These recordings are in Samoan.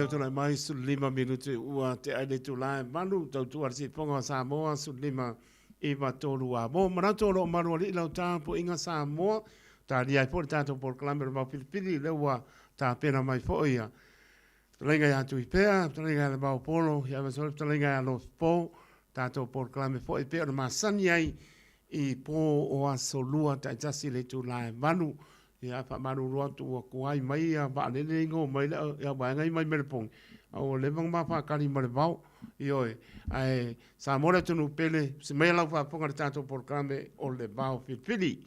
tulai mai, 15 minute ua tea i le itula e 8, tautua le siifofoga o Samoa, 15 9 3 a mo. Manatu o lo o malualii lau tapuaiga Samoa, talia ai foi le tatou polokalame o le Vaofilifili, lea ua tapena mai foi ia fetalaiga ia Tuipea, fetalaiga ia Levaopolo, ia aemaise foi le fetalaiga ia Alofipo, tatou polokalame foi e pei ona masani ai i po o aso lua taitasi i le itula e 8. Ia, faamalulu atu ua tuai mai ia vaalele i mai le au vaega i mai Melepogi, a ua leva ona ma faatali ma le vao. Ioe, ae Samoa le atunuu pele, se maia lau faafofoga i le tatou polokalame o le Vao Filifili.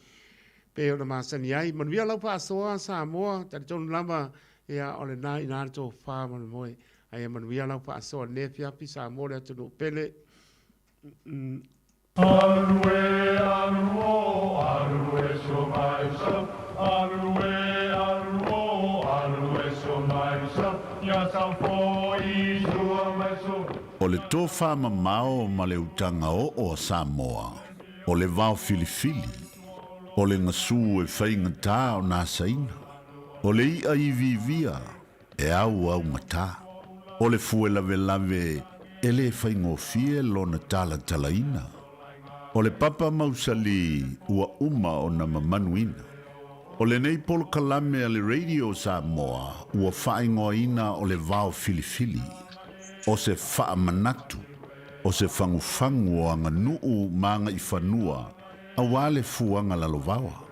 Pei ona masani ai, manuia lau faasoa Samoa, talitonu lava, ia, o lena i ina le tofa ma le moe. Ae ia manuia lau faasoa i lenei afiafi Samoa le atunuu pele. Alu e, alu o, alu e so mai so. Alu e, alu o, alu e so mai so. Ia sau foi sua mai so. O le tofamamao ma le utaga oo a Samoa, o le vao filifili, o le gasu e faigata ona asaina, o le i'a iviivia e auaugata, o le fue lavelave e lē faigofie lona talatalaina, o le papa mausali ua uma ona mamanuina. O lenei polokalame a le Radio Samoa ua faaigoaina o le Vao Filifili, o se faamanatu, o se fagufagu o aganuu ma agaifanua auā le fuaga lalovaoa.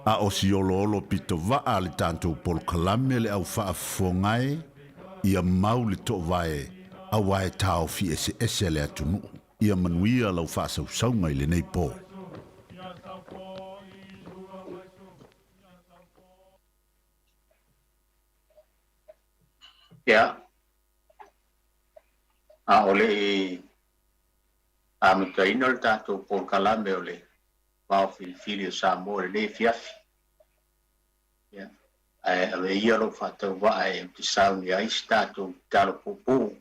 A o si oloolo pito vaa a le tatou polokalame le au faafofoga e, ia mau le toovae auā e taofi eseese le atunuu. Ia manuia lau faasausauga i lenei po. Ia, a o le i amataina le tatou polokalame o le Vao Filifili o Samoa i lenei afiafi, ia, ae ave ia lou faatauvaa e ou te saunia ai se tatou tatalo puupuu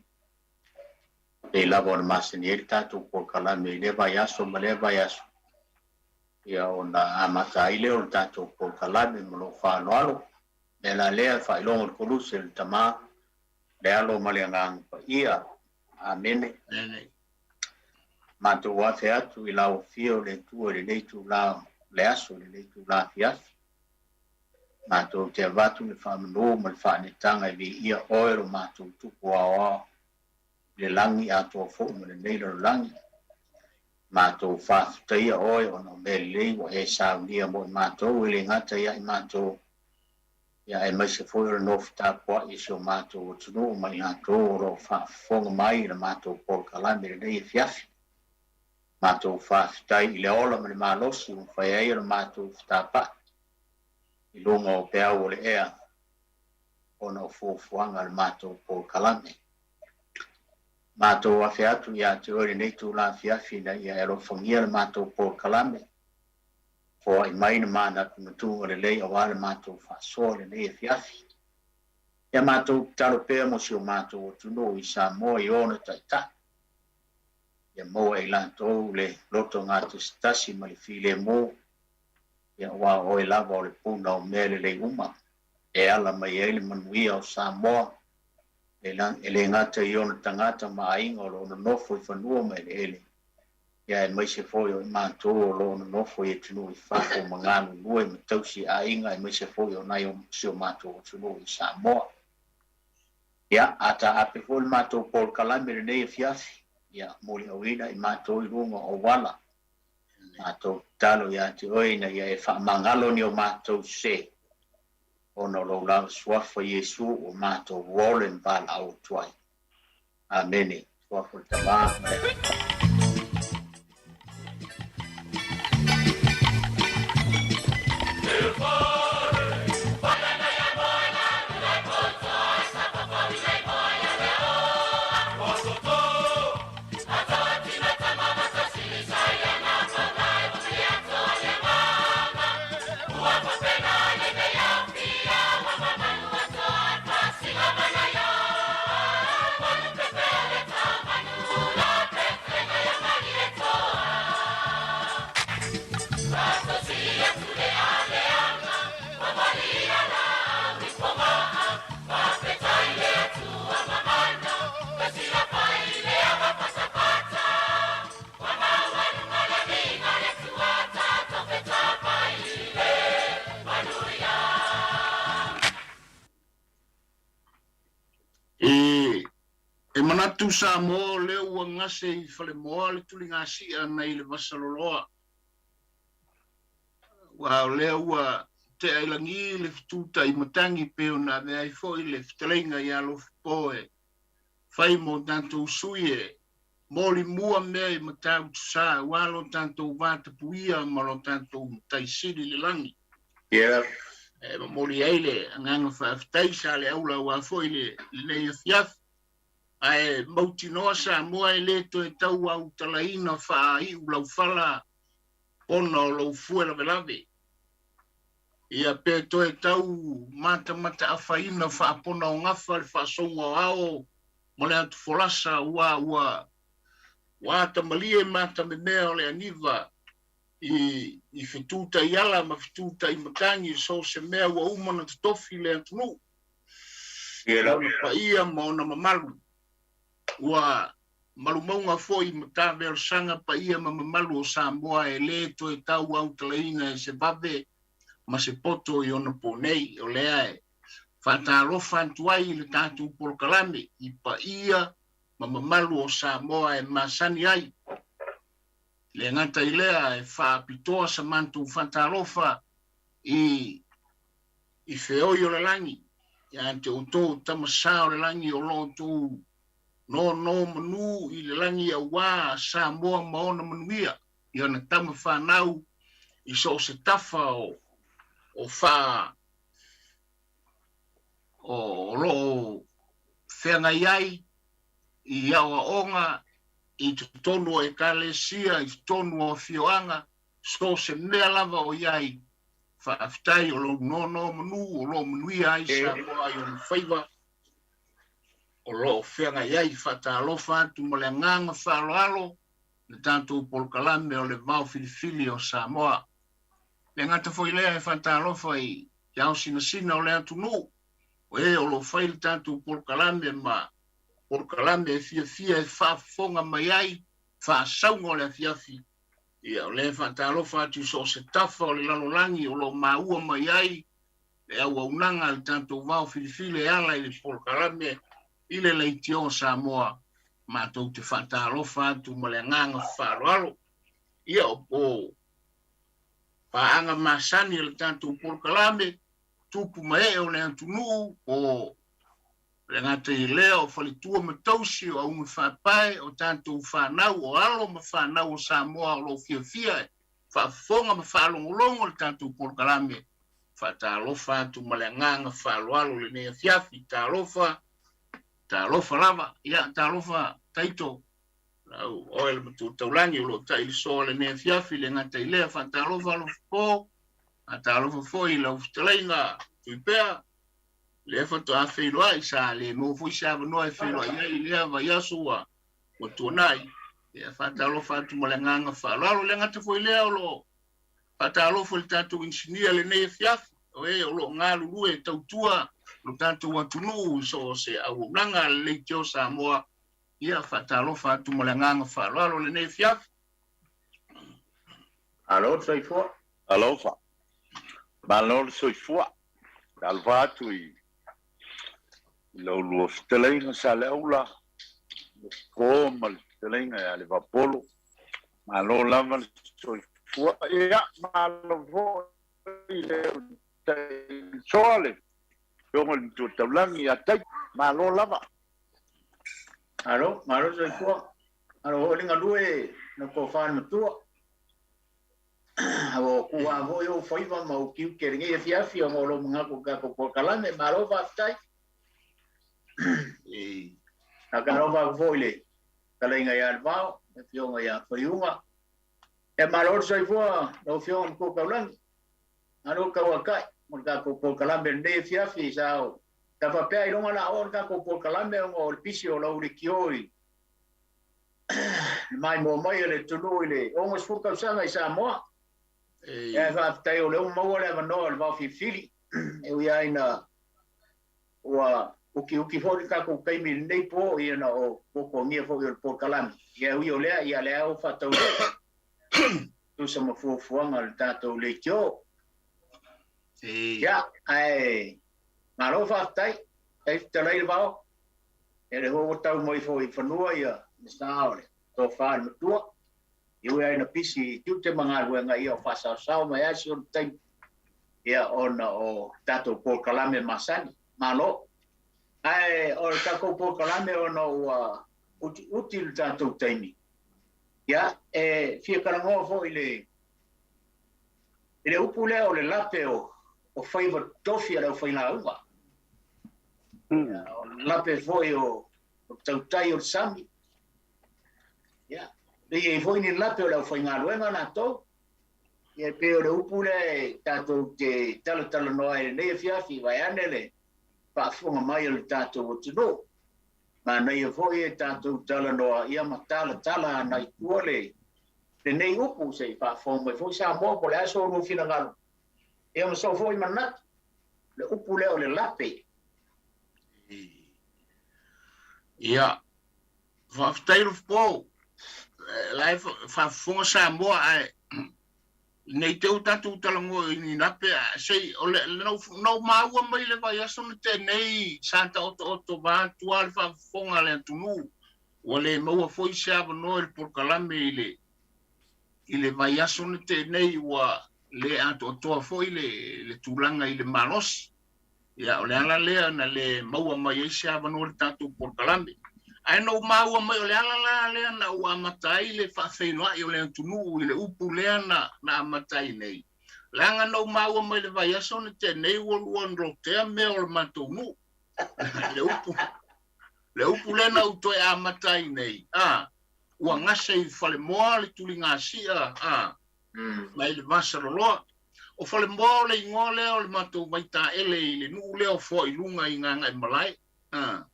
pei lava ona masani ai le tatou polokalame i lea vaiaso ma lea vaiaso, ia ona amata ai lea o le tatou polokalame ma lou faaaloalo. O le mea la lea, faailoga o le Koluse, le Tama, le Alo ma le Agaga Paia. Amene. Matou afe atu i lau afio o le Atua i lenei itula o le aso, i lenei itula afiafi. Matou te avatu le faamanu ma le faaneetaga e viia oe lo matou Tupu aoao i le lagi atoa foi ma lenei lalolagi. Matou faafetaia oe ona o mea lelei ua e saunia mo i matou e le gata ia i matou, ia aemaise foi o le nofo tapuai i si o matou atunuu ma i latou o lo o faafofoga mai i le matou polokalame i lenei afiafi. Matou faafetai i le ola ma le malosi ua mafai ai ona matou fetapa'i i luga o peau o le ea ona o fuafuaga a le matou polokalame. Matou afe atu ia te oe i lenei itula afiafi ina ia e alofagia le matou polokalame, foai mai na manatunatuga lelei aua le matou faasoa i lenei afiafi. Ia matou tatalo pea mo si o matou atunuu i Samoa i ona taitai, ia maua e i latou le loto gatasitasi ma le filemu, ia aua o oe lava o le puna o mea lelei uma e ala mai ai le manuia o Samoa, e le gata i ona tagata ma aiga o lo o nonofo i fanua ma eleele, ia aemaise foi o i matou o lo o nonofo i atunuu i fafo ma galulue ma tausi aiga aemaise foi o nai o si o matou atunuu i Samoa. Ia, a taape foi le matou polokalame i lenei afiafi, ia muliauina i matou i luga o auala, matou tatalo ia te oe ina ia e faamagalo ni o matou sē, ona o lou lava suafa Iesu ua matou ole ma valaau atu ai. Amene. Suafa o le Tama ma le. Manatu Samoa o lea ua gase i Falemoa le tuligasia nai le Vasaloloa. Aua o lea ua tea i lagi le fetutai matagi pei ona avea ai foi le fetalaiga ia Lofipo e fai mo tatou sui e molimua mea i Matautusa aua lo tatou vatapuia ma lo tatou Matai Sili i le lagi. E momoli ai le agaga faafetai Saleaula aua foi lenei afiafi. Ae mautinoa Samoa e le toe tau autalaina faaiu laufala ona o lou fue lavelave. Ia pe toe tau matamataafaina faapona o gafa le faasouga o ao ma le atufolasa aua ua ua atamalie ma atamemea o le aniva i i fetutaiala ma fetutaimatagi so o se mea ua uma ona totofi le atunuu i ona paia ma ona mamalu. Ua malumauga foi ma taveolosaga paia ma mamalu o Samoa e le toe tau autalaina e se vave ma se poto i ona po nei. O lea e faatalofa atu ai i le tatou polokalame i paia ma mamalu o Samoa e masani ai. Le gata i lea, e faapitoa sa matou faatalofa i i feoi o le lagi, ia te outou tama sa o le lagi o lo outou nonomanu i le lagi aua Samoa ma ona manuia, i ona tama fanau i so o se tafa o o fa o lo o feagai ai i aoaoga i totonu o Ekalesia, i totonu o afioaga, so o se mea lava o i ai. Faafetai o lou nonomanu o lo o manuia ai Samoa i ona faiva o lo o feagai ai. Faatalofa atu ma le agaga faaaloalo le tatou polokalame o le Vao Filifili o Samoa. Le gata foi lea e faatalofa i te ao sinasina o le atunuu, o e o lo o fai le tatou polokalame ma polokalame e fiafia e faafofoga mai ai faasauga o le afiafi. Ia, o lea e faatalofa atu i so o se tafa o le lalolagi o lo o maua mai ai le auaunaga a le tatou vao filifili e ala i le polokalame i le leitio o Samoa, matou te faatalofa atu ma le agaga faaaloalo. Ia, o paaga masani a le tatou polokalame, tupu ma ee o le atunuu, o le gata i lea, o faletua ma tausi, o auga faapae, o tatou fanau, o alo ma fanau o Samoa o lo o fiafia e faafofoga ma faalogologo i le tatou polokalame. Faatalofa atu ma le agaga faaaloalo i lenei afiafi. Talofa, talofa lava. Ia, talofa Taito, lau oe le matua taulagi o lo o tailisoa i lenei afiafi, le gata i lea, faatalofa Alofapo, faatalofa foi i lau fetalaiga Tuipea, lea faatoa feiloai, sa le maua foi se avanoa e feiloai ai i lea vaiaso ua ua tuanai. Ia, faatalofa atu ma le agaga faaaloalo. Le gata foi lea o lo o faatalofa i le tatou inisinia lenei afiafi, o e o lo o galulue e tautua lo tatou atunuu i so o se auaunaga a le Leitio Samoa. Ia, faatalofa atu ma le agaga faaaloalo lenei afiafi. Malo le soifua. Alofa. Malo le soifua. Talofa atu i la ulua fetalaiga Saleaula, Po ma le fetalaiga ia Levapolo. Malo lava le soifua. Ia, malo foi i le Tailisoa, le Afioga i le Matua Taulagi ia Taito. Malo lava. Malo, malo le soifua. Malo foi le galue na tofa le matua. Ua kuā foi ou faiva ma ou tiute i lenei afiafi ona o lou manatu i le tatou polokalame. Malo faafetai. Faatalofa atu foi i le fetalaiga ia Levao, le afioga ia Faiuga. Ia malo le soifua lau afioga i le Matua Taulagi. Malo le tauatai mo le tatou polokalame i lenei afiafi. Sa sa faapea ailoga o le a oo le tatou polokalame ona o le pisi o lau leitio i le maimoa mai a le atunuu i le 60 tausaga i Samoa. Ae faafetai o lea ua maua le avanoa o le vao filifili. E ui lava ina ua utiuti foi le tatou taimi i lenei po, ia na o tuatuagia foi o le polokalame. Ia e ui o lea, ia lea ua faataunuu tusa ma fuafuaga a le tatou leitio. Ia, ae malo faafetai. Faafetai fetalai le vao. Ia lea foi ua tau mai foi i fanua ia Minisita o le Tofa i le Matua, e ui lava ina pisi i tiute ma galuega ia o faasaosao mai lava si ona taimi ia ona o tatou polokalame masani. Malo. Ae o le tatou polokalame ona ua utiuti le tatou taimi, ia e fia talanoa foi i le i le upu lea o le lape o o faiva tofi a le aufailauga. Ia, o le lape foi o o tautai o le sami. Ia, e i ai foi ni lape o le aufaigaluega latou. Ia, e pei o le upu lea e tatou te talatalanoa ai i lenei afiafi, vaeane le faafofoga mai a le tatou atunuu. Manaia foi e tatou talanoa ia ma talatala agai i tua le lenei upu se i faafofoga mai foi Samoa po o le a so oulua finagalo ia ma sou foi manatu le upu lea o le lape. Ia, faafetai Lufipo. La e faafofoga Samoa ae nei te ua tatou talanoa i ni lape ae sei o le na ou maua mai le vaiaso na tea nei sa taotooto vaeatu lava le faafofoga a le atunuu ua le maua foi se avanoa i le polokalame i le i le vaiaso na tea nei ua le atoatoa foi le le tulaga i le malosi. Ia, o le ala lea na le maua mai ai se avanoa i le tatou polokalame. Ae na ou maua mai o le ala la lea na ou amata ai le faafeiloai o le atunuu i le upu lea na na amata ai nei, leaga na ou maua mai le vaiaso na tea nei ua lua lotea mea o le matou nuu. Le upu, le upu lea na ou toe amata ai nei, a, ua gase i Falemoa le tuligasia, a, mai le Vasaloloa. O Falemoa o le igoa lea o le matou vaitaele i le nuu lea o Foailuga i Gagaemalae. A,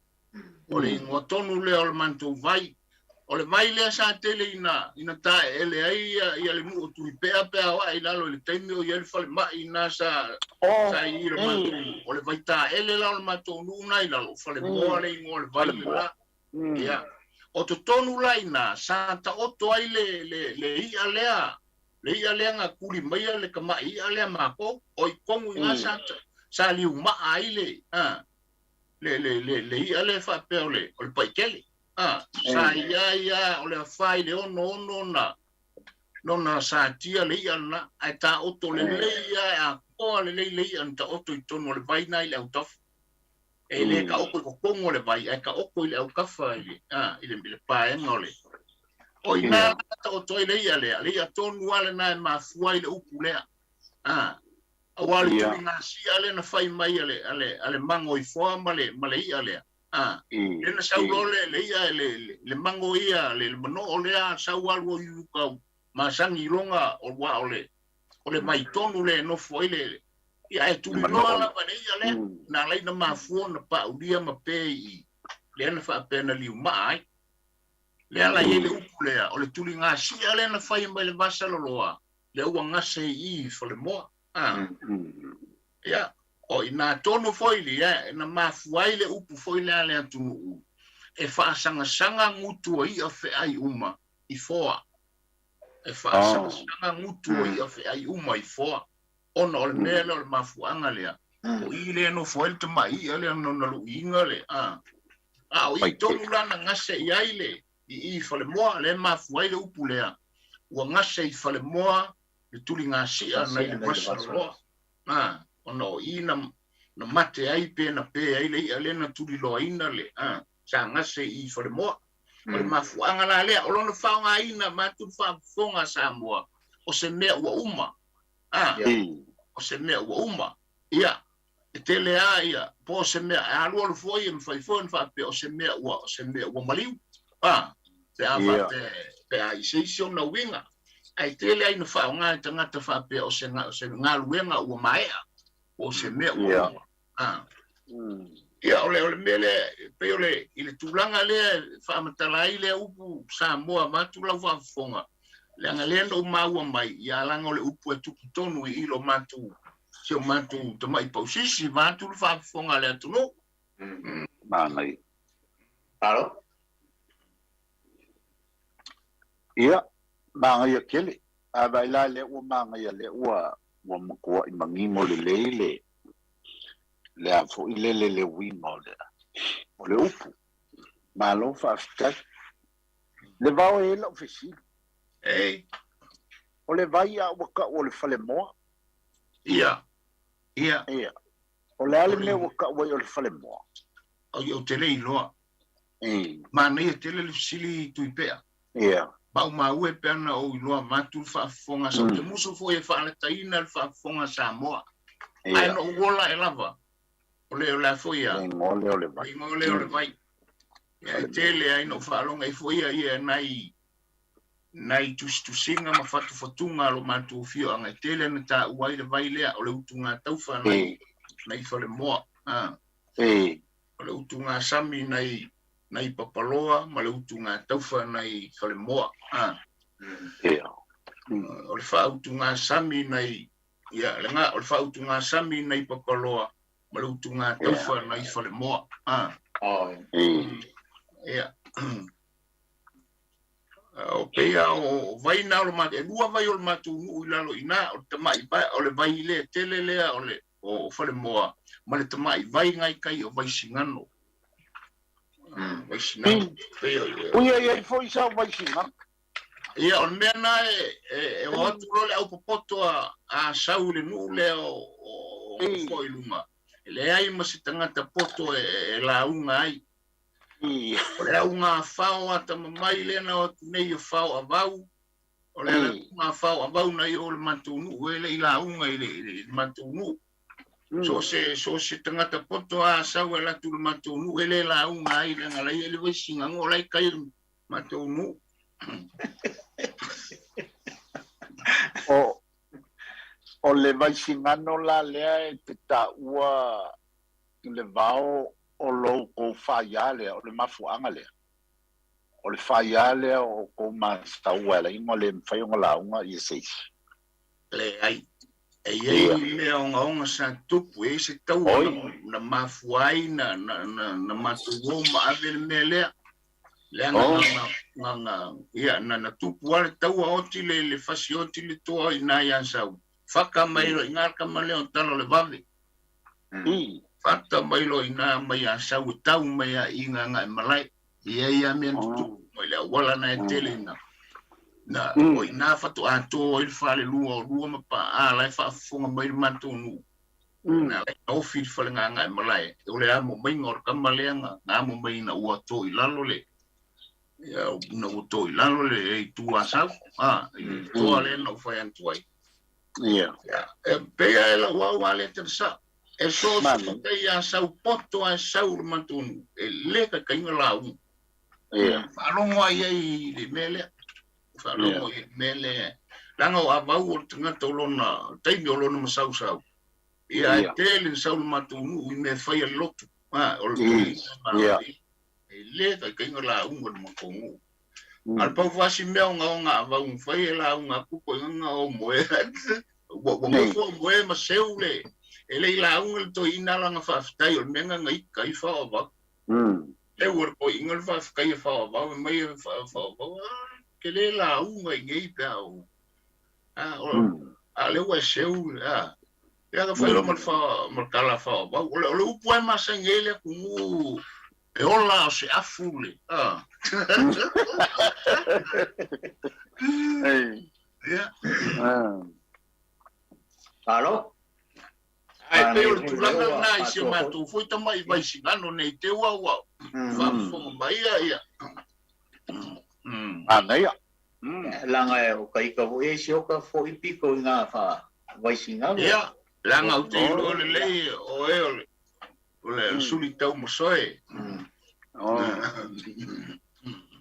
o le igoa tonu lea o le matou vai. O le vai lea sa tele ina, ina taeele ai ia, ia le nuu o Tuipea pe a o ae i lalo i le taimi o i ai le falemai ina sa, sa i i le matou, o le vaitaele la o le matou nuu na i lalo, o Falemoa le igoa o le vai lena. Ia, o totonu la ina, sa taoto ai le, le, le i'a lea, le i'a lea na tuli maia le tama'i i'a lea matou, o i tonu ina sa, sa liuma'a ai le, a, le, le, le, le i'a lea faapea o le, o le paikele. A, sa i ai a, o le afa i le 6 na, nona satia le i'a lena, ae taoto lelei a e atoa lelei le i'a na taoto i totonu o le vai na i le autafa. E le taoto i totonu o le vai, ae taoto i le autafa i le, a, i le, i le paega o le... O i ina la taoto ai le i'a lea, le i'a tonu lava lena e mafua ai le upu lea. A, aua o le tuligasia lea na fai mai a le, a le, a le mago i foa ma le, ma le i'a lea. A, lea na sau loa le, le i'a, le, le, le mago ia, le, le manoo lea, sau alu o i uka masani i lona, o ua o le, o le vai tonu lea e nofo ai le, ia ae tuliloa lava le i'a lea, na ala ai na mafua ona paulia ma pe i lea na faapea na liumaa ai. Lea la i ai le upu lea, o le tuligasia lea na fai mai le Vasaloloa, lea ua gase i i i Falemoa. A, ia, o i nā tonu foi lia na mafua ai le upu foi lea a le atunuu, e faasangasaga gutu o i'a feai uma i foa. E faasangasaga gutu o i'a feai uma i foa. Ona o le mea lea o le mafuaaga lea, o i lea e nofo ai le tamai i'a lea nona luiina le, a, a o i tonu la na gase i ai le, i i Falemoa, lea e mafua ai le upu lea, ua gase i Falemoa le tuligasia nai le Vasaloloa, a, ona o i na, na mate ai pe na pe ai le i'a lea na tuliloaina le, a, sa gase i i Falemoa. O le mafuaaga la lea, o lona faaaogaina vaeatu le faafofoga a Samoa, o se mea ua uma, a, o se mea ua uma. Ia, e tele lava ia, po o se mea, e alualu foi, e mafai foi ona faapea o se mea ua, o se mea ua maliu, a, pe a faapea, pe a i se isi ona uiga. Ae tele lava ina faaaoga e tagata faapea o se, o se galuega ua maea, po o se mea ua uma. A. Ia, o le, o le mea lea, e pei o le, i le tulaga lea e faamatala ai lea upu Samoa vaeatu lau faafofoga, leaga lea na ou maua mai, ia leaga o le upu e tupu tonu i i lo matou, si o matou tamai pausisi, vaeatu le faafofoga a le atunuu. Manaia. Malo. Ia, manaia tele. A vaai la lea ua manaia lea ua ua matuai manino lelei le le a foi lele le uiga o le o le upu. Malo faafetai. Le vao e i ai lau fesili. Ei. O le vai a ua tau o le falemoa? Ia. Ia. Ia. O le a le mea ua tau ai o le falemoa? Oi, ou te le iloa. Ii. Manaia tele le fesili Tuipea. Ia. Maumau e pe ana ou iloa avatu le faafofoga sa, ou te musu foi e faalataina le faafofoga a Samoa. Ia. Ae na ou ola ae lava, o le o le a foi a. Le igoa lea o le vai. Le igoa lea o le vai. Ia, e tele ai na ou faalogo ai foi ia, ia nai, nai tusitusiga ma fatufatuga a lo matou afioaga e tele na taua ai le vai lea, o le utugataufa nai, nai Falemoa. A. O le utugasami nai, nai Papaloa ma le utugataufa nai Falemoa. A. O le faautugasami nai, ia, le ga, o le faautugasami nai Papaloa ma le utugataufa nai Falemoa. A. Ia. O pei o vai na o le matou, e lua vai o le matou nuu i lalo i ina, o le tamai vai, o le vai lea tele lea o le o Falemoa, ma le tamai vai ngai kai o Vaisigano. Vaisigano. Pei o Ui e i ai foi sau Vaisigano. Ia, o le mea na e o atu loa le aupopoto a Asau i le nuu lea o foi i luga. E leai ma se tagata poto e lauga ai. O le auga fao a Tamamai lea na o atu nei o fao avau. O le auga fao avau na i o le matou nuu e le i lauga i le matou nuu. So se tagata poto a Asau e alu atu i le matou nuu e le lauga ai leaga la ia i le Vaisigano o la e kai i le matou nuu. O le Vaisigano la lea e te taua le vao o lo outou faiā lea, o le mafuaaga lea. O le faiā lea o outou masaua e ala ai ona le mafai ona lauga ia se isi. Leai. E i ai mea ogaoga sa tupu, e i ai se taua na mafua ai na matou o ma ave le mea lea. Leaga na tupu lava le taua oti le fasi oti le toa i ina i Asau. Faka mai loa i ina le tama lea o tala o le vave. Fata mai loa i ina mai Asau e tau mai a i Gagaemalae. E i ai lava mea na tutupu mai le auala na e tele ina. Na, o i ina faatoa to ai le falelua o Lua ma Paa la e faafofoga mai le matou nuu. Na ala ai na ofi le fale Gagaemalae, o le amo maiga o le tama lea na amo mai ina ua to i lalo le, ia, ina ua to i lalo le itu Asau, a, i le toa lea na ou fai atu ai. Ia. Ia, e pei a e lau au a le tele sao. E so se tai a sau poto a e sau le matou nuu, e le taitaiga lauga. Ia. Faalogo ai ai i le mea lea. Faalogo i le mea lea. Leaga o Avau o le tagata o lona taimi o lona masausau. Ia, e tele na sau le matou nuu i mea fai a le lotu. A, o le Ia. E le taitaiga lauga le matou nuu. A o le pau fasi mea o gaoga Avau na fai e lauga atu koe gaga o moe. Ua nofo o moe ma seu le e le i lauga le toeaina lana faafetai o le mea gaga ika i fao Avau. Seu o le toeaina le faafetai e fao Avau e mai e fao Avau. A, ke le lauga i nei pe a o. A, o, a lea ua e seu, a. Ia ka fai loa ma le fa, ma le tala fao Avau. O le upu lava e masani ai le atunuu e ola o se afu le, a. Ia. Malo. Ae pei o le tulaga lena i si o matou foi tamai Vaisigano nei te ua ua faafofoga mai ia ia. Manaia. Leaga e o ka ika foi e si oka foi piko i ngā wha Vaisigano. Ia, leaga ou te iloa lelei oe o le o le suli tau masoe.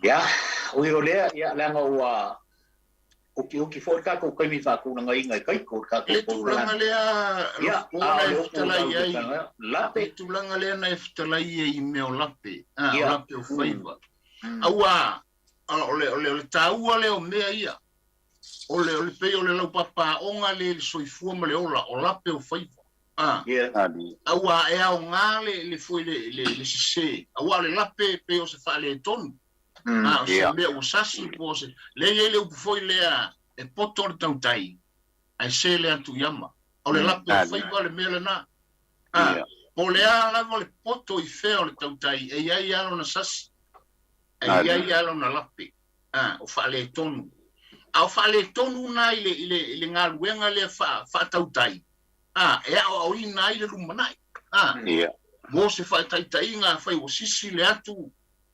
Ia, ui o lea, ia, leaga ua ukiuki foi le tatou taimi faatulagaina e Kaiko le tatou Le tulaga lea Ia, Lofo a na o e le upu fetalai ai, lape. le tulaga lea na e fetalai ai i mea o lape, a, o Ia. lape o faiva. Aua, o le, o le, o le taua lea o mea ia, o le, o le pei o le laupapaaoga lea i le soifua ma le ola, o lape o faiva. A, Ia. aua e aoga le, le foi le, le, le sese, aua o le lape pei o se faaletonu. A o se mea ua sasi po o se, lea e i ai le upu foi lea e poto le tautai, ae se le atu i ama. O le lape o faiva le mea lena. A, po o le a lava le poto i fea o le tautai, e i ai lava lona sasi. Ae i ai lava lona lape, a, o faaletonu. A o faaletonu na i le, i le, i le galuega lea faa, faatautai, a, e aoaoina ai le lumanai, a. Ia. Mo se faataitaiga, afai ua sisi le atu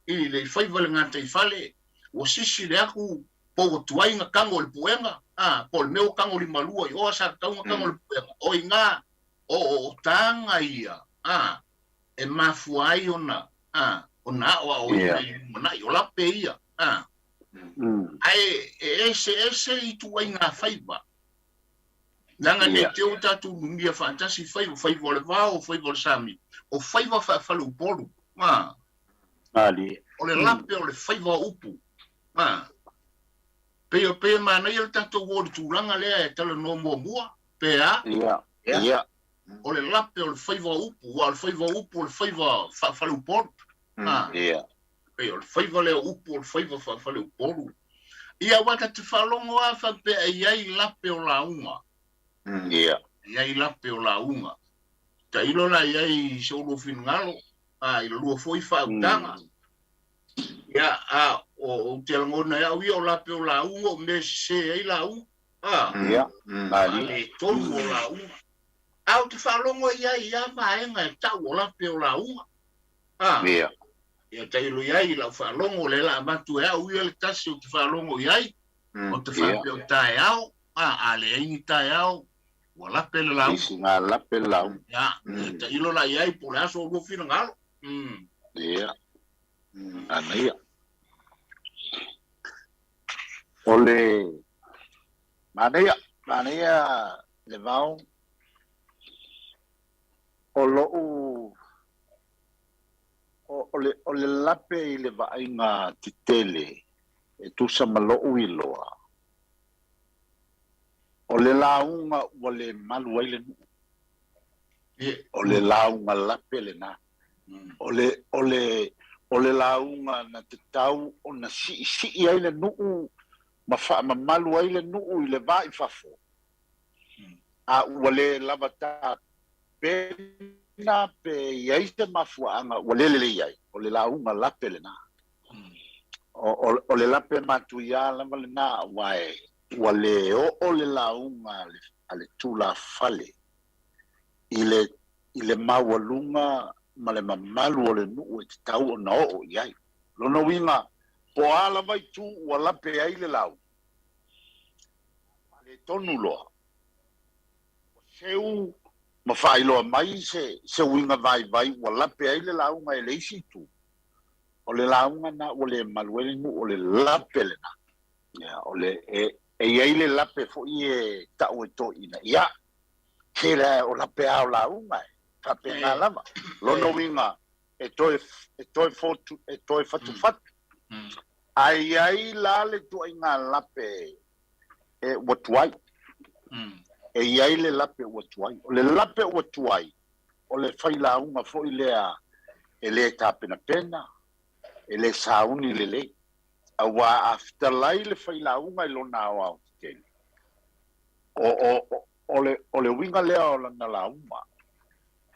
i le faiva i le gataifale, ua sisi le aku po ua tuai na tago i le puega, a, po o le mea ua tago limalua i o a sa tatau na tago i le puega, o i ina o, o taga ia, a, e mafua ai ona, a, ona aoaoina i le lumanai, o lape ia, a. Ae e eseese ituaiga faiva. Leaga ne i te ua tatou numia faatasi faiva, faiva o le vao, faiva o le sami, o faiva faafaleupolu, a. O le lape o le faiva o upu, a. Pei o pei e manaia le tatou o i le tulaga lea e talanoa muamua, pe a? Ia. O le lape o le faiva o upu, aua o le faiva o upu o le faiva faafaleupolu, a. Pei o le faiva lea o upu o le faiva faafaleupolu. Ia, aua ta te faalogo lava faapea e i ai lape o lauga. E i ai lape o lauga. Tailo la i ai i so lua finagalo, a i la lua foi faautaga. Ia, a o ou te lagona ai au ia o lape o lauga o mea e sese ai lauga. A, faaletonu o lauga. A ou te faalogo i ai i ia vaega e tau o lape o lauga. A, ia tailo i ai i lau faalogo, o lea la avatu e au ia le tasi ou te faalogo i ai, ou te faapea o taeao, a, a leai ni taeao, ua lape le lauga. Isi ngā lape le lauga. Ia, ia tailo la i ai po o le aso o lua finagalo. Ia, manaia. O le manaia, manaia le vao o lo'u o le o le lape i le vaaiga tetele e tusa ma lo'u iloa, o le lauga ua le malu ai le nuu. O le lauga lape lena. O le o le o le lauga na tatau ona siisii ai le nuu ma faamamalu ai le nuu i le va i fafo, a ua le lava tapena pe i ai se mafuaaga ua le lelei ai, o le lauga lape lena. O le lape matuia lava lena, aua e ua le oo le lauga a le tulafale i le i le maualuga ma le mamalu o le nuu e tatau ona oo i ai. Lona uiga, po o a lava itu ua lape ai le lauga, faaletonu loa, ua seu ma faailoa mai se se uiga vaivai ua lape ai le lauga e le isi itu, o le lauga na ua le malu ai le nuu, o le lape lena. Ia, o le, e, e i ai le lape foi e ta'u e toeaiina, ia, tele ae o lape a o lauga e, faapena lava. Lona uiga, e toe, e toe fotu, e toe fatufatu. Ae i ai la le ituaiga lape e ua tuai. E i ai le lape ua tuai. O le lape ua tuai, o le failauga foi lea e le tapenapena, e le sauni lelei. Aua a fetalai le failauga i lona aoaotetele, o, o, o, le, o le uiga lea o lana lauga,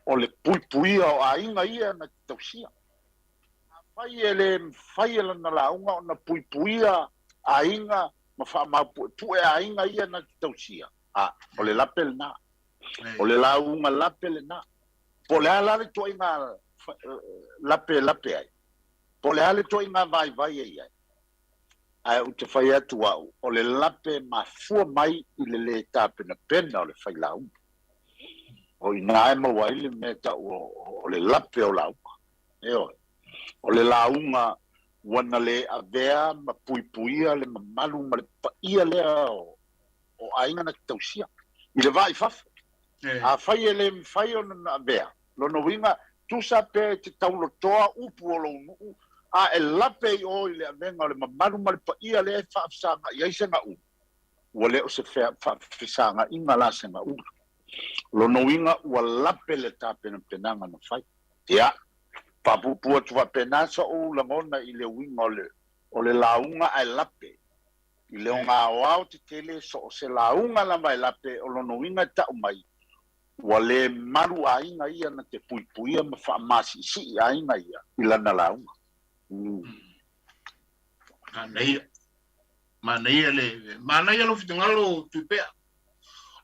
o le puipuia o aiga ia na te tausia. Afai e le mafai e lana lauga ona puipuia aiga ma faamaupuepue aiga ia na te tausia, a, o le lape lena. O le lauga lape lena. Po o le a la le ituaiga lape e lape ai, po o le a le ituaiga vaivai e i ai, ae ou te fai atu au, o le lape e mafua mai i le lē tapenapena o le failauga. O i ina e maua ai le mea e tau o le lape o lauga. Ioe. O le lauga ua na lē avea ma puipuia le mamalu ma le paia lea o aiga na te tausia i le va i fafo. Afai e le mafai ona na avea, lona uiga, tusa pe e te taulotoa upu o lou nuu a e lape i o i le avega o le mamalu ma le paia lea e faafesaga'i ai se gaula, ua le o se faafesaga'iga la se gaula. Lona uiga ua lape le tapenapenaga na fai. Ia, faapuupuu atu faapena so'u lagona i le uiga o le, o le lauga ae lape. I le ogaoao tetele, so o se lauga lava e lape, o lona uiga e ta'u mai, ua le malu aiga ia na te puipuia ma faamasi'isi'i aiga ia i lana lauga. Manaia. Manaia le manaia lou finagalo Tuipea.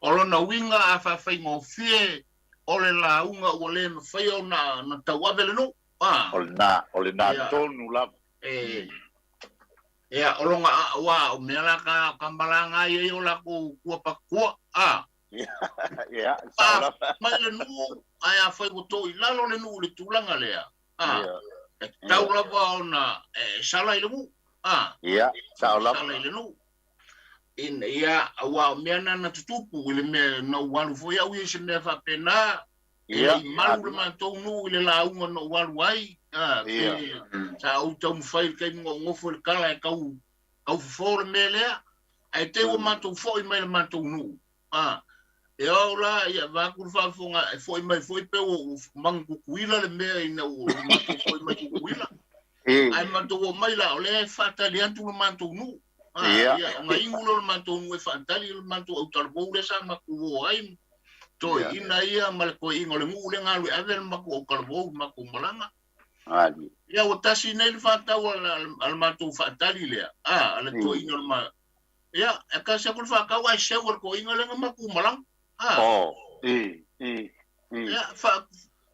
O lona uiga a faafaigofie o le lauga ua le mafai ona na tauave le nuu. A. O lena, o lena tonu lava. E ia o lona aua o mea la ka ka malaga ai ai o lakou kua pakua. A. Ia, sao lava. Mai le nuu ae afai ua to i lalo le nuu i le tulaga lea. A. E tatau lava ona e sala i le nuu. A. Ia, sao lava. Sala i le nuu. Ina ia, aua o mea na na tutupu i le mea na ou alu foi au ia i se mea faapena, e le i malu le matou nuu i le lauga na ou alu ai, a, pe sa ou taumafai i le taimi na ou nofo i le kala e tau, tau fofo le mea lea, ae te i ua matou foi mai i le matou nuu, a, e ao la, ia, vaeatu le faafofoga, e foi mai foi pe ua, ua manu Tutuila le mea ina ua matou foi mai Tutuila. Ae matou omai la, o lea e faatali atu le matou nuu. Ia, ona inu lea o le matou nuu e faatali le matou autalavou lea sa matou o ai. Toeaina ia ma le toeaina o le nuu lea na alu e ave le matou autalavou i le matou malaga. Ia, ua tasi nei le faatau a le matou faatali lea, a le toeaina o le ma... Ia, e tasi atu le faatau ae seu e le toeaina lea na matou malaga. Ia, fa,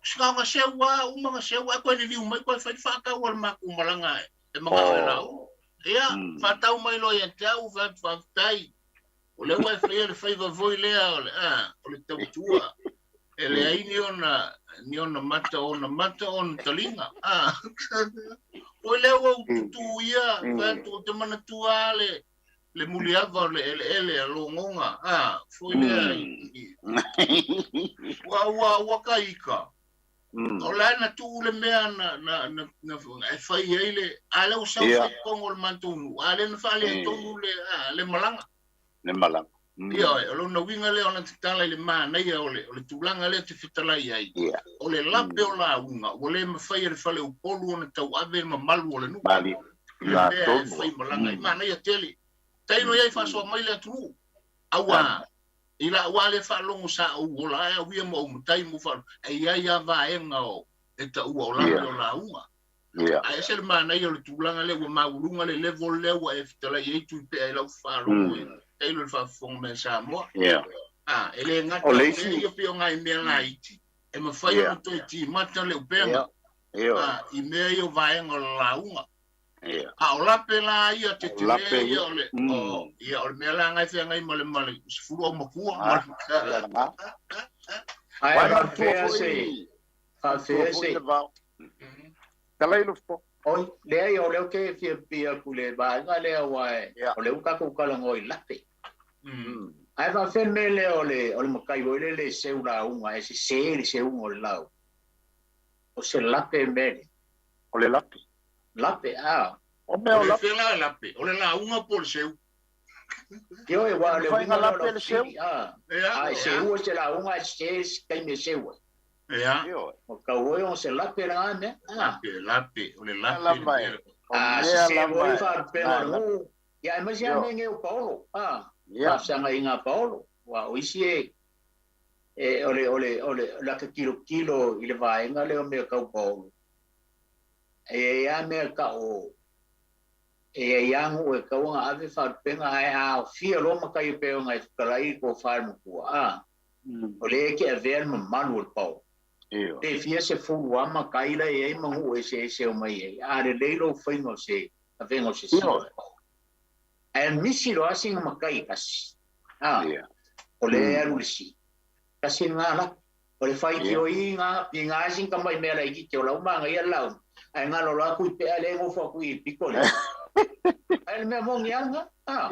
sina ona seu lava, uma ona seu ae toe liliu mai toe fai le faatau a le matou malaga e manao e lauga. Ia, faatau mai loa ia te au, fai atu faafetai. O lea ua e faia le faiva foi lea o le, a, o le tautua. E leai ni ona, ni ona mata, ona mata, ona taliga. A, o lea ua ou tutū ia, fai atu ou te manatua lava le, le muliava o le eleele a logoga, a, foi lea i, ua, ua, ua ka ika. O la na tuu le mea na, na, na, na, e fai ai le, a lea ua sau fai totonu o le matou nuu, a lea na faaletonu le, a, le malaga. Le malaga. Ia, o lona uiga lea o lana tatala i le manaia o le, o le tulaga lea e te fetalai ai, o le lape o lauga, ua le mafai e le fale Upolu ona tauave le mamalu o le nuu. Mali, I le mea e fai malaga ai. Manaia tele. Tailo i ai faasoa mai le atunuu. Aua, i la'u lava lea faalogo sa ou ola ae au ia ma ou matai ma ou faalogo, e i ai lava vaega o, e taua o lape o lauga. Ae ese le manaia o le tulaga lea ua maualuga le level lea ua e fetalai ai Tuipea i lau faalogo i tailo i le faafofoga mai a Samoa. A, e le gata o mea ia pei o nai mea laiti e mafai ona toe timata le upega a, i mea ia o vaega o le lauga. A o lape la ia tetele ia o le, o, ia o le mea la na e feagai ma le, ma le 10 au matua. Ae faapefea se, faapefea se. Talai Lofo. Oi, leai, o lea ou te fia pipii atu i le vaega lea aua o lea ua tatou talanoa i lape. Ae faapefea le mea lea o le, o le matai foi lele e seu lauga, e sese le seuga o le lauga. O se lape le mea lea. O le lape. Lape, a. O mea o lape. O le fea la lape? O le lauga po o le seu? Ioe, aua o le uiga lea o lau fesili, a. A e seua se lauga ae sese se taimi e seu ai. Ioe. Ua tatau foi ona se lape lena mea. Lape, lape, o le lape le mea. A sese foi faalupega o le nuu, ia aemaise lava mea nei o paolo, a. Faafesagaiga a paolo, aua o isi e, e, o le, o le, o le, lata tilotilo i le vaega lea o mea tau paolo, e i ai lava mea tau E i ai lava nuu e tatau ona ave faalupega ae a aofia loa matai e pei ona e fetalai i le tofa e le matua, a, o lea e te avea le mamalu o le paolo. Pe fia sefulu lava matai la e i ai ma nuu eseese e omai ai, a lelei lou faiga o se avega o se sila o le paolo. Ae misi loa sina matai e tasi, a, o lea e alu i le sii. Tasi lena la. O le faitio i ngā, i ngā sina tamai mea laitiiti o la ua manaia le lauga, ae galo loa atu i pea lea e nofo atu i le pito lea. Ae le mea moni lava lena, a.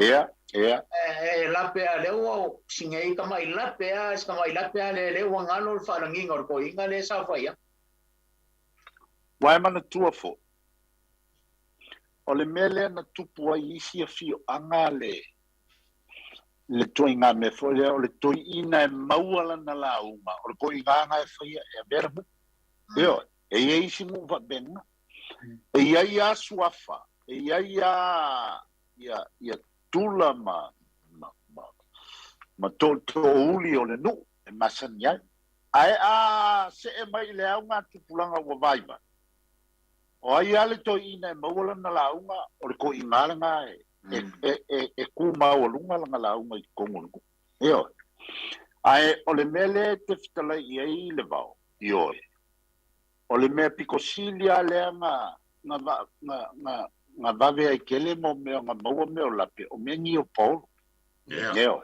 E lape a lea ua sinei tamai lape a, si tamai lape a lea, lea ua galo le faalagiga o le toeaina lea e saofai atu. Ua e manatua foi, o le mea lea na tupu ai isi afioaga le le ituaiga mea foi lea o le toeaina e maua lana lauga, o le ituaiga na e faia e avea le nuu. Ioe, e i ai isi nuu faapena. E i ai lava suafa, e i ai lava ia, ia tula ma, ma, ma, ma tootoouli o le nuu e masani ai. Ae a see mai i le auga tupulaga ua vaivai, O ai lava le toeaina e maua lana lauga, o le toeaina lava lena e, e, e, e tu maualuga lana lauga i totonu o le nuu. Ioe. Ae o le mea lea e te fetalai i ai le vao, ioe, o le mea pito sili lava lea na, na, na, na, na vave ai tele mo mea na maua mea o lape, o mea nei o paolo. Ioe.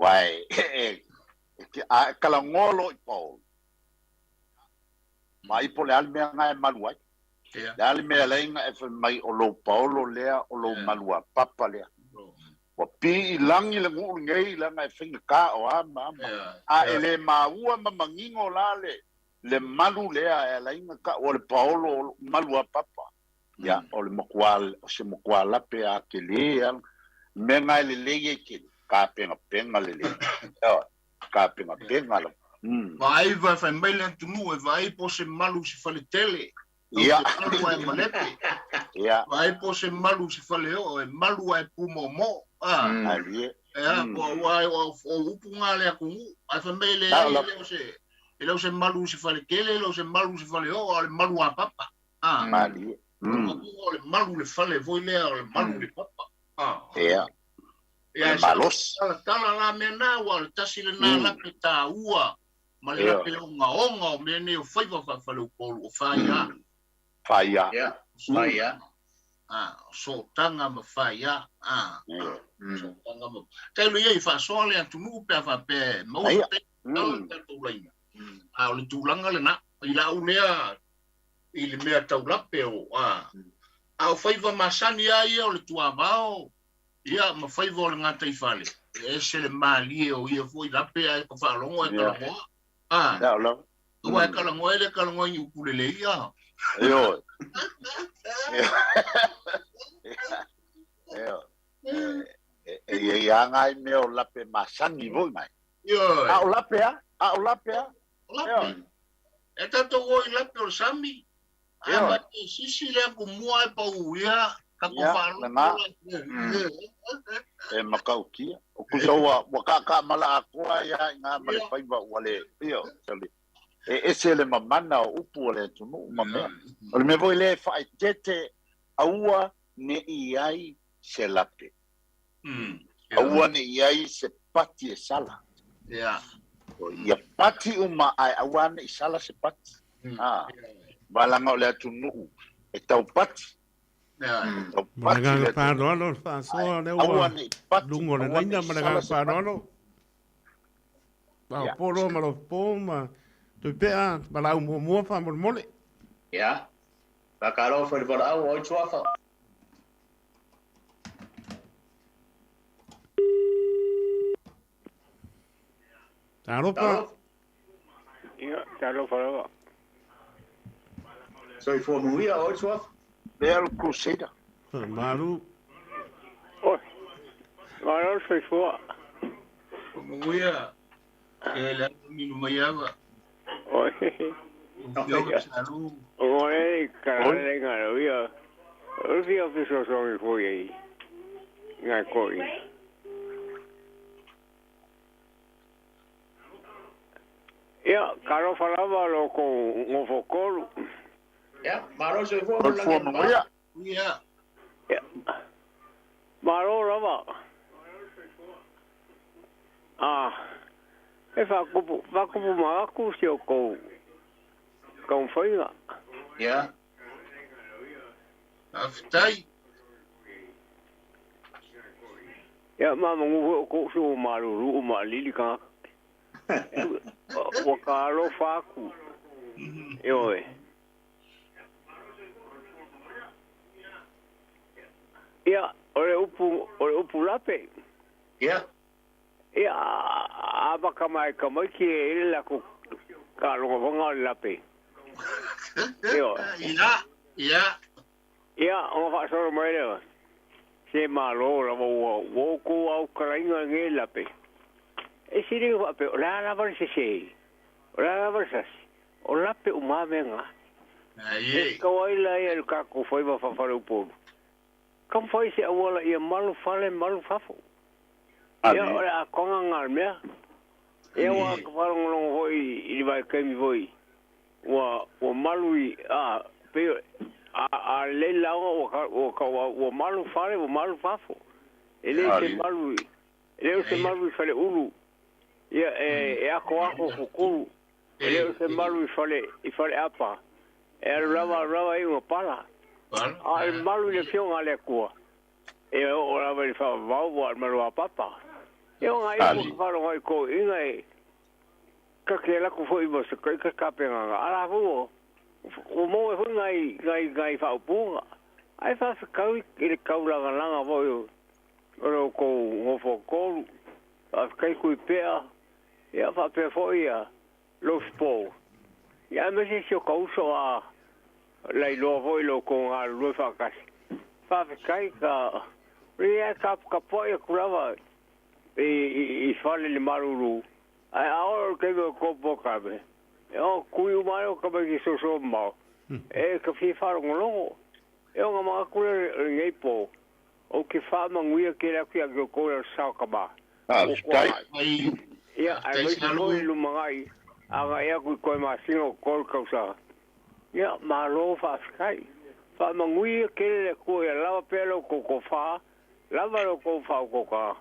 Aua e, e, e, a e talanoa loa i paolo, Vaai po o le a le mea na e malu ai. Le a le mea e ala ai ona e fai mai o lou paolo lea, o lou maluapapa lea. Ua pi i lagi le nuu lenei leaga e faigata o a ma a ma. A e le maua ma manino la le le malu lea e ala ai ona tau o le paolo o lou maluapapa, ia o le matua o se matua lape a tele a. Le mea na e lelei ai tele, tapenapena lelei. Ioe. Tapenapena lava. Vaai va fai mai le atunuu e vaai po o se malu i se fale tele. Ia. Se malu ae malepe. Ia. Vaai po o se malu i se fale oo e malu ae pumoomoo. A. Malie. Ea, ua o upu nga le atunuu. Ae fai mai leai, e le o se e le o se malu i se fale tele, e le o se malu i se fale oo, a o le malu a papa. A. Malie. O le malu le fale foi lea, o le malu le papa. A. Ia. Ia, Le malosi. Talatala la mea na, ua o le tasi lena lape taua ma le lape ogaoga o mea nei o faiva faa-faleupolu o faia. Faia. Ia, faia. A, o sootaga ma faia. A, sootaga ma... Tailo ia i faasoa le atunuu pe a faapea e maua se taimi tala le tatou laina. A o le tulaga lena, i lau lea i le mea tau lape o, a, a o faiva masani lava ia o le tuavao, Ia, ma faiva o le gataifale, e ese le malie o ia foi lape ae ka faalogo ae talanoa. A, Ia, o lava. aua e talanoa e le talanoa i ni upu lelei, a. Ioe. Ioe. E i ai lava nai mea o lape masani foi mai. Ioe. A o lape lava, a o lape lava. O lape. E tatou o i lape o le sami, A ma te sisi le atumua e pau ia, ka ko whaaloto la. E matautia. O kusa ua, ua kaakaa atoa ai a i ngā ma le faiva ua le, io, e ese le mamana o upu o le atunuu ma mea. O le mea foi lea e faaeteete aua ne i ai se lape. Aua ne i ai se pati e sala. Ia pati uma ae aua ne i sala se pati. Aua leaga o le atunuu e taupati. E taupati Ma le le agaga atunuu. faaaloalo le faasoa lea Aua ua ne i pati, luga o le aua ne laina i ma le sala agaga se pati. faaaloalo. Paopolo ma Lopo ma Tuipea ma lau muamua faamolemole. Ia. Faatalofa i le valaau o ai suafa. Talofa. Ia, talofa lava. Soifua manuia o ai suafa. Lea le Crusader. Malu. Oi, malo le soifua. Manuia. E le minu mai ava. Oi. Fioga salu. O e ka le ngā ia. O fia fesoasoani foi ai. Ngā koi. Ia, talofa lava lo ko ngofokolu. Ia, malo soifua Soifua manuia. Ia. Ia. Malo lava. Ah, e whakupu, whakupu maaku si o kou whainga. Ia. Faafetai. Ia, ma mangu o kou su o maruru o maalili ka. Ua ka alofa aku. Ioe. Ia, o le upu, o le upu lape. Ia. Ia, a baka mai ka mai ki e ile la ko ka longa wanga o le lape. Ioe. Ia, ia. Ia, o whaasoro mai lea. Se malo lava ua ua ko au karainga nge lape. E siri whape, o la lava le sese. O la lava le sasi. O lape o mamenga. Ai E kawai la ia le kako whaiva whawhare upolu. Kam whai se awala ia malu fale malu fafo. Ia, o le a konga ngā mea. Ia ua ka whalongolongo hoi i le vai kaimi hoi. Ua, ua malu i, a, pe, A le lauga ua malu fale ua malu fafo. E le se malu e le se malu i fale ulu. Ia e ako ako fukuru. E le se malu i fale apa. E alu lava i una pala. A e malu i le fioga a le Atua. E oo lava i le faavavau ua malu a papa. E o ngai upu ka faalogo ai toeaiina e ta te alu atu foi ma se ka tapenaga. A la foi ua maua ai foi nai nai nai faaupuga. Ae faafetau i le taulagalaga foi o lo outou nofo tolu. Faafetai Tuipea, ia faapea foi ia Lofipou. Ia aemaise si o ta uso a lailoa foi lo outou galulue faatasi. Faafetai ka ia taputapuai atu lava i fale i le malulu. Ae a oo i le taimi o tou polokalame, e o tui uma ai o tamaiti soso mamao, e ka fia faalogologo. E ona manatu lea o lenei po, ou te faamanuia tele atu ia te outou i le Aso Sa o Tama. Ua tuanai. Ia, aemaise foi i le lumanai agai atu i toe masina o totoe le tausaga. Ia, malo faafetai. Faamanuia tele le Atua ia lava pea lo outou tofa, lava lo outou faautautaga.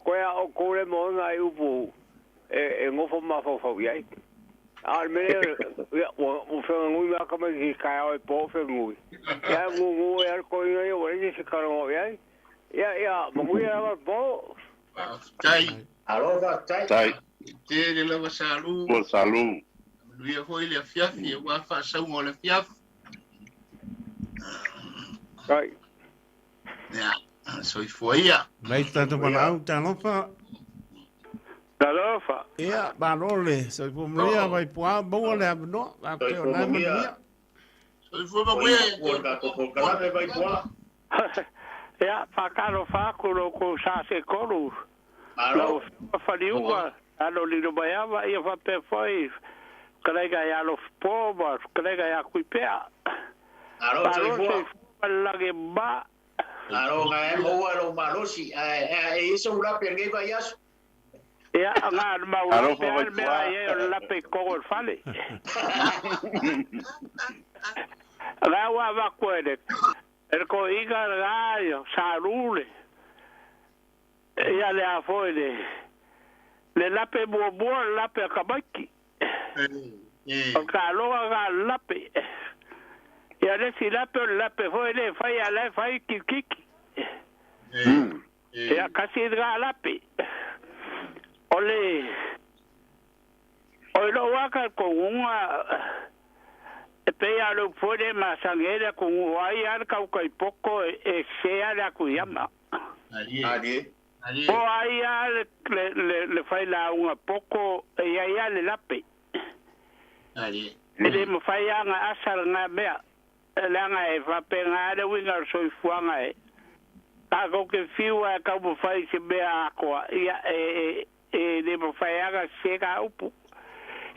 Toe a outou le moega ai upu e nofo mafaufau i ai. A o le mea lea, ia, ua feganui mai lava tamaiti i taeao e po o feganui. Ia, ae gugu ai lava le toeaina ia ua leai se isi e talanoa i ai. Ia, ia, manuia lava le po. Faafetai. Malo faafetai. Tai. Tele lava salu. Ua salu. Manuia foi le afiafi aua faasauga o le afiafi. Tai. Ia, soifua ia. Mai tatou valaau, talofa. Talofa. Ia, malo le soifua manuia, Vaipuā, maua le avanoa, faapea o Soifua la e manuia. manuia. Soifua manuia ia Ua tatou polokalame Vaipuā. Ia, faatalofa atu lo outou sa se tolu. Malo. Lau Afioga Faliuga, alo Lilomaiava, ia faapea foi fetalaiga ia Alofipo ma fetalaiga ia Tuipea. Malo Malo soifua. soifua ma le lagi e mama. Malo ngai maua lou malosi. Ae e i ai sou lape i lenei vaiaso. Ia, na o le mau Alofa lape lava le mea Vaipuā. a i ai o le lape i totonu o le fale. La ua avatu e le e le toeaina lena ia Salu le ia le a foi le le lape muamua le lape a tamaiti. O le taaloga lena a le lape. Ia le isi lape o le lape foi lea e fai a la e fai kirikiti. Ia tasi lena lape. O le o i lou lava talitonuga e pei lava o le upu foi lea e masani ai le atunuu, o ai lava le tautai poto e sese lava le atu i ama. Po o ai lava le, le, le, le failauga poto e i ai lava le lape. E le mafai lava ona asa lena mea, leaga e faapena lava le uiga o le soifuaga e tatou te fiu lava e taumafai i se mea atoa, ia e, e, e le mafai lava ona sese na upu.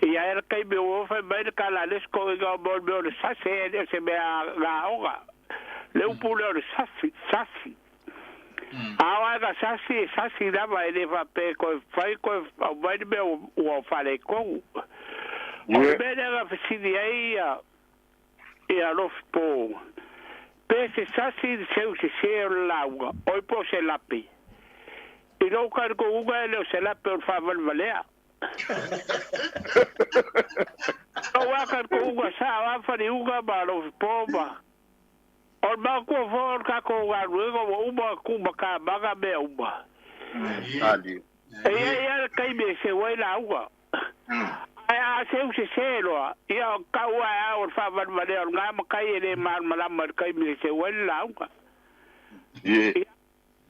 Ia ai le taimi ua fai mai le tala a le isi toeaina o mo le mea o le sasi, e le o se mea na aoga. Le upu lea o le sasi, sasi. A o ae na sasi, e sasi lava, e le faapea e toe fai toe aumai le mea ua faaletonu. O le mea lea na fesili ai ia, ia Lofipo, pe se sasi le seu sese o le lauga, oi po o se lape. I lou talitonuga e le o se lape o le faavalevalea. Lou lava talitonuga sa o a faliuga ma Lofipo ma o le matua foi o le tatou galuega ua uma ona tuumatamaga mea uma. E i ai lava le taimi e seu ai lauga. Ae a seu sese loa, ia o tau ae a o le faavalevalea o lena matai e le malamalama i le taimi e seu ai le lauga. Ia,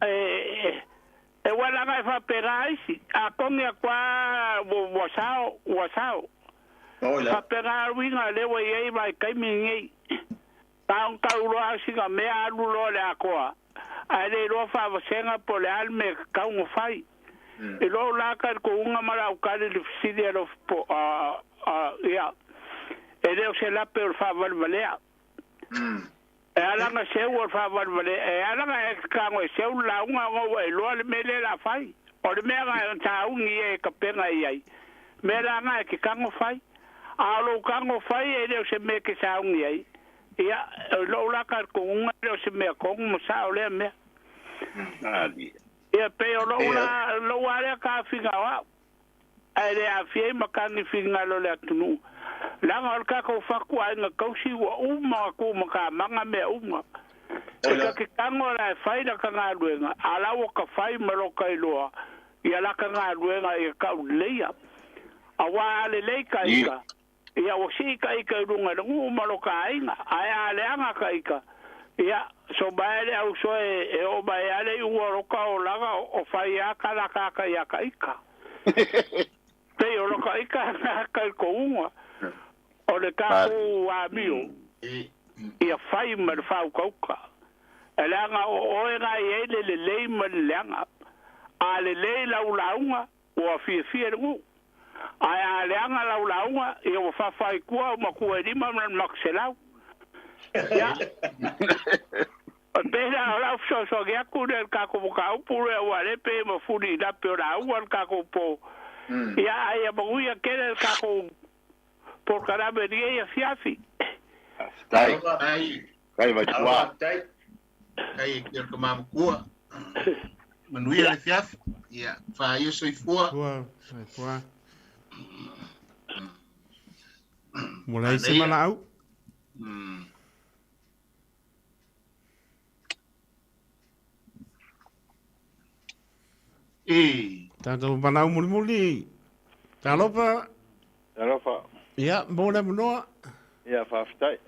e, e ua laga e faapena isi, a togi atu lava ua sao, ua sao. Faapena le uiga lea ua i ai vaitaimi lenei. Na ona tau loa sina mea alu loa i le atoa, ae le iloa faavasega po o le a le mea e tatau ona fai. I lou la talitonuga ma lau tali i le fesili a Lofipo, ia, e le o se lape o le faavalevalea. E ala ona seu o le faavalevalea, e ala ona e tago e seu le lauga ona ua iloa le mea lea o le a fai. O le mea na tauni e tapena i ai, mea la na e te tago fai. A o lou tago fai e le o se mea e te sauni ai, Ia, o lou la talitonuga e le o se mea tonu ma sao lea mea. Ia, pei o lou la, lou lava lea taofiga o au, ae le aafia ai matagi finagalo o le atunuu, leaga o le tatou fatuaiga tausi ua uma ona tuumatamaga mea uma. E ta te tago la e fai lata galuega, a o la ua ta fai ma lota iloa ia lata galuega ia tauleleia. Aua a lelei ta ita, ia ua sii ta ita i luga i le nuu ma lota aiga, ae a leaga ta ita, ia somae le ausoe e oo mai lava le iuga o lota olaga o fai lava talakaka ia ta ita. Pei o lota ita na talitonuga o le tatou amio ia fai ma le faautauta. E leaga o oe na i ai le lelei ma le leaga. A lelei lau lauga, ua fiafia le nuu. Ae a leaga lau lauga, ia ua fafa i tua au matua e lima ma le makiselau. Ia, e pei la o lau fesoasoani atu lea i le tatou mataupu lea, aua o lea e pei e mafuli i lape o lauga le tatou po. Ia, ae ia manuia tele le tatou polokalame i lenei afiafi. Faafetai. Faafetai. Faafetai Vaipua. Faafetai. Faafetai e te tama matua. Manuia le afiafi. Ia, faia soifua. Soifua, soifua. Ua leai se valaau. E. Tatou valaau mulimuli. Talofa. Talofa. Ia, mo le avanoa. Ia, faafetai.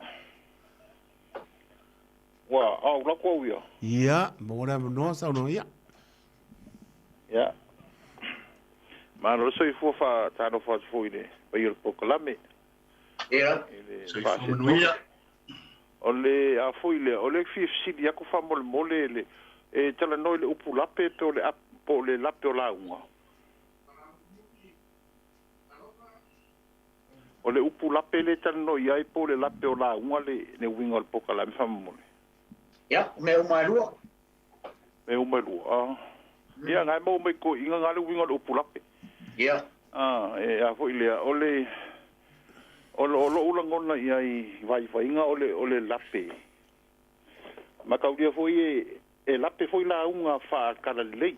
Ua au lako au ia. Ia, mo le avanoa saunoa ia. Ia. Malo le soifua faatalofa atu foi i le paia o le polokalame. Ia. I le Soifua manuia. O le a foi lea, o le fia fesili atu faamolemole le e talanoa i le upu lape pe o le po o le lape o lauga. O le upu lape lea e talanoa i ai po o le lape o lauga le le uiga o le polokalame faamolemole. Ia, o mea uma e lua. Mea uma e lua. Ah. Ia, na e maua mai toeaiina na le uiga o le upu lape. Ia. Ah, e a foi lea, o le o lo o lou lagona i ai i vaivaiga o le o le lape. Mataulia foi e e lape foi lauga faa-talalelei.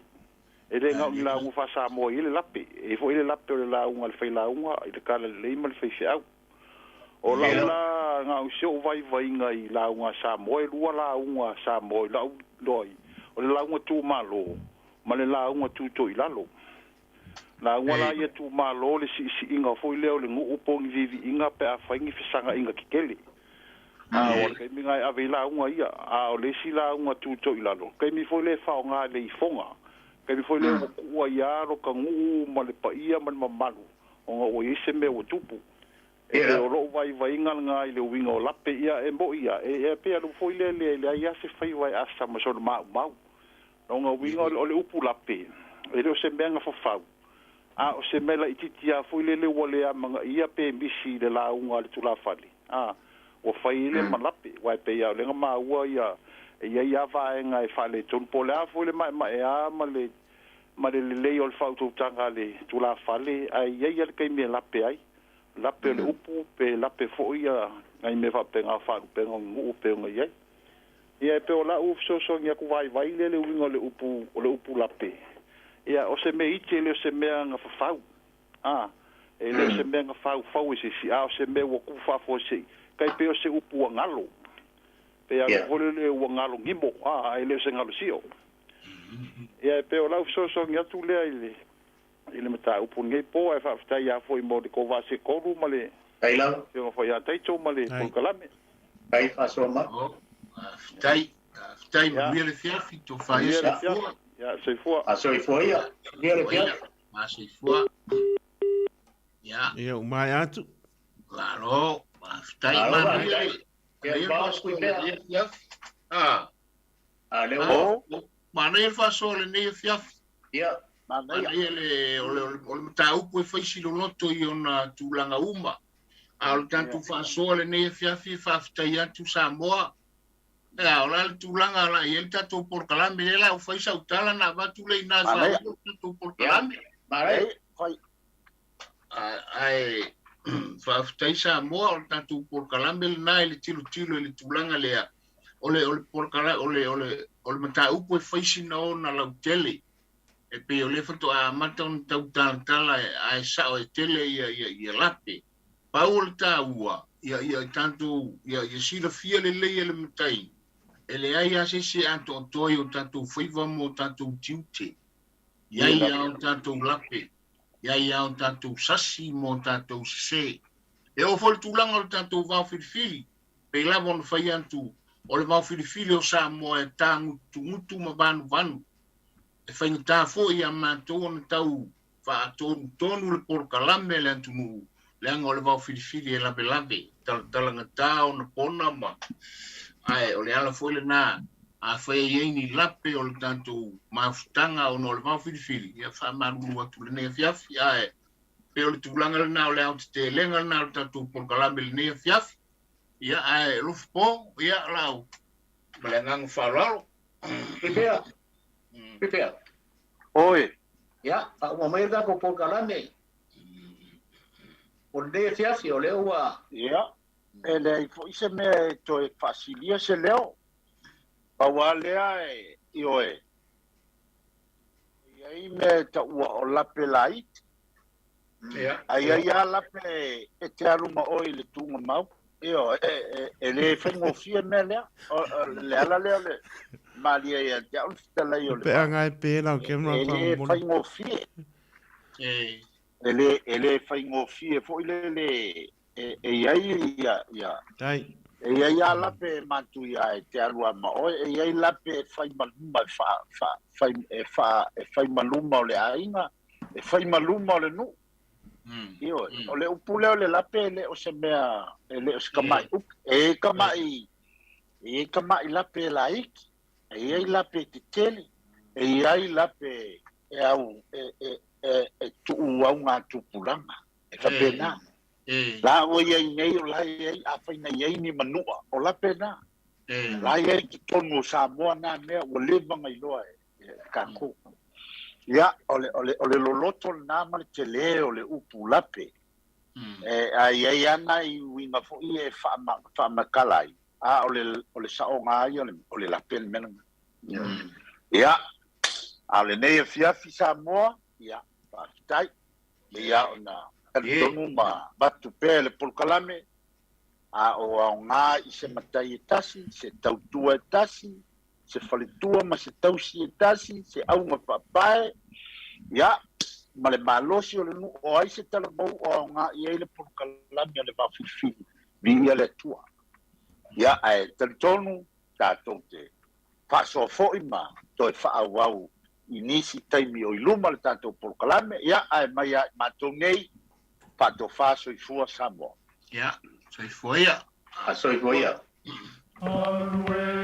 E le na o ni lauga faa-Samoa e i ai le lape. E i ai foi le lape o le lauga a le failauga i le talalelei ma le faifeau. O lau la na o si ou vaivaiga i lauga a Samoa, e lua lauga a Samoa i lau iloa i, o le lauga tumalo ma le lauga tutoilalo. Lauga la ia tumalo le siisiiga foi lea o le nuu po o ni viiviiga pe a fai ni fesagaiga tetele. A o le taimi na e ave ai lauga ia, a o le isi lauga tutoilalo, taimi foi lea e faaaoga i le ifoga, taimi foi lea ua tuu ai lava lota nuu ma le paia ma le mamalu ona ua i ai se mea ua tupu. E pei o lou vaivaiga lena i le uiga o lape, ia e moni ia, e e pei a le upu foi lea e leai lava se faiva e asa ma sona maumau. Lona uiga o le upu lape, e le o se mea na fafau, a o se mea laitiiti lava foi lele ua le amanaia pe misi i le lauga a le tulafale, a ua fai ai lea ma lape. Aua e pei lava o lea na maua ia, e i ai lava vaega e faaletonu, po o le a foi le maemaea ma le ma le lelei o le faautautaga a le tulafale, ae i ai lava le taimi e lape ai. Lape o le upu pe lape foi ia nai mea faapena o faalupega o ni nuu pei ona i ai. Ia e pei o lau fesoasoani atu vaivai lea le uiga o le upu o le upu lape. Ia o se mea iti e le o se mea na fafau. A, e le o se mea na faufau e se isi, a o se mea ua tupu faafuasei, tai pei o se upu ua galo. Pei a foi lele ua galo gimo, a, ae le o se galo sio. Ia e pei o lau fesoasoani atu lea i le i le mataupu i lenei po, ae faafetai lava foi mo le tou vaa setolu ma le Faafetai lava. Afioga foi ia Taito ma le polokalame. Faafetai faasoa mai. Faafetai, faafetai, manuia le afiafi, tofa ia soifua. Ia, soifua. Soifua ia, manuia le afiafi. Soifua. Ia. Ia, ua maea atu. Malo, faafetai, manuia le afiafi. Ah. A lea ua. Manaia le faasoa o lenei afiafi. Ia. Manaia le, o le, o le mataupu e fai si loloto i ona tulaga uma. A o le tatou faasoa lenei afiafi e faafetai atu Samoa. Ea, o le a le tulaga o le a i ai le tatou polokalame, lea la ua fai sau tala na avatu lea i ina e faauma le tatou polokalame. Manaia. Ae Faafetai Samoa, o le tatou polokalame lena i le tilotilo i le tulaga lea, o le o le polokala o le o le o le mataupu e fai sina ona lautele. E pei o lea faatoa amata ona tau talatala ae sao e tele ia ia ia lape. Pau o le taua, ia ia tatou ia ia silafia lelei e le matai, e leai lava se isi e atoatoa i o tatou faiva ma o tatou tiute. I ai lava o tatou lape, i ai lava o tatou sasi ma o tatou sese. E oo foi i le tulaga o le tatou vaofilifili, pei lava ona fai atu, o le vaofilifili o Samoa e tagutugutu ma vanuvanu. E faigata foi ia matou ona tau faatonutonu le polokalame a le atunuu, leaga o le vaofilifili e lavelave, talatalagata ona pona ma... Ae o le ala foi lena, afai e i ai ni lape o le tatou mafutaga ona o le vaofilifili, ia faamalulu atu i lenei afiafi. Ae pei o le tulaga lena, o le aotetelega lena o le tatou polokalame i lenei afiafi. Ia, ae alofa po, ia, lau ma le agaga faaaloalo. Pipea. Pipea. Oi. Ia, faauma mai le tatou polokalame. O lenei afiafi, o lea ua... Ia, e leai foi se mea e toe faasilia se leo. Pau lava lea e, ioe, e i ai mea e taua o lape laiti. Ae i ai lava lape e te alu ma oe i le tugamau. Ioe, e le faigofie le mea lea. O le ala lea o le malie ia te au le fetalai o le Pe aga e pe lau ke E le faigofie. E le faigofie foi lele e i ai ia ia e i ai lava lape e matuia e te alu lava ma oe, e i ai lape e fai ma luma e fa fa fai e fa e fai ma luma o le aiga, e fai ma luma o le nuu. Ioe, o le upu lea o le lape e le o se mea, e le o se tama'i upu. E i ai tama'i, e i ai tama'i lape laiti, e i ai lape tetele, e i ai lape e au e e e e tuu augatupulaga, e faapena. La ua i ai nei, o la e i ai, afai na i ai ni manua, o lape na. La e i ai i totonu o Samoa na mea ua leva ona iloa e tatou. Ia, o le, o le, o le loloto lena ma le tele o le upu lape. E, a i ai lava nai uiga foi e faamatala ai, a o le, o le saoga lava ia o le lape le mea lena. Ia, a o lenei afiafi Samoa, ia, faafetai. Ia ona talitonu ma avatu pea le polokalame, a o aoga i se matai e tasi, se tautua e tasi, se faletua ma se tausi e tasi, se auga faapae, ia, ma le malosi o le nuu, o ai se talavou o aoga i ai le polokalame a le Vaofilifili, viia le Atua. Ia, ae talitonu tatou te faasoa foi ma toe faaauau i nisi taimi o i luma le tatou polokalame, ia, ae mai ia i matou nei, faatofa soifua Samoa. Ia, soifua ia. Soifua ia. Alu e.